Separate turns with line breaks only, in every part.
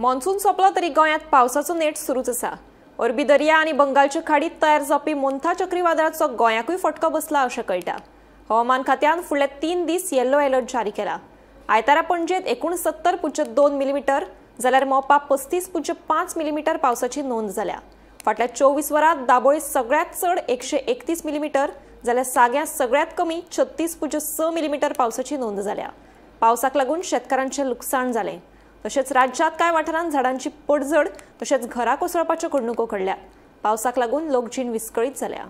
Monsoon सोंपलो तरी गोंयांत पावसाचो नेट सुरूच आसा. अरबी दर्या आनी बंगालच्या खाडीत तयार जावपी मोंथा चक्रीवादळाचो गोंयाकूय फटको बसला अशें कळटा. हवामान खात्यान फुडले 3 दीस येलो अलर्ट जारी केला. आयतारा पणजेत 69.2 मिलीमीटर जाल्यार मोपा 35.5 मिलीमीटर पावसाची नोंद जाल्या. फाटल्या 24 वरांत दाबोळी सगळ्यांत चड 131 मिलीमीटर जाल्यार साग्यां सगळ्यांत कमी 36.6 मिलीमीटर पावसाची नोंद जाल्या. पावसाक लागून शेतकारांचें लुकसाण जालें. तशेंच राज्यांत कांय वाठारांत झाडांची पडझड तशेंच घरां कोसळपाच्यो घडणुको घडल्यात. पावसाक लागून लोकजीण विस्कळीत जाल्या.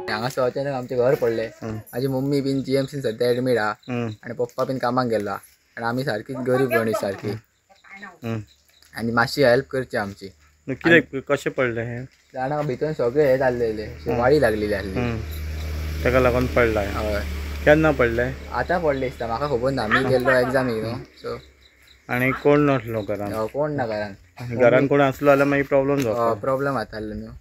हांगासर अचानक आमचें घर पडलें. म्हाजी मम्मी बीन जीएमसीन सद्या एडमीट आहा आनी पप्पा बीन कामाक गेला आनी आमी सारकी गरीब गणीत सारकी आनी मातशी हेल्प करची आमची.
कितें कशें पडलें हें
जाणा, भितर सगळें हें जाल्लेलें, वाळी लागलेली आसली,
ताका लागून पडला.
हय.
केन्ना पडलें?
आतां पडलें दिसता, म्हाका खबर ना, आमी गेल्लो एग्जामीक न्हू. सो
आनी कोण नासलो घरान?
कोण ना घरान.
घरान कोण आसलो जाल्यार मागीर प्रॉब्लम जाता.
प्रॉब्लम जातालो न्हू.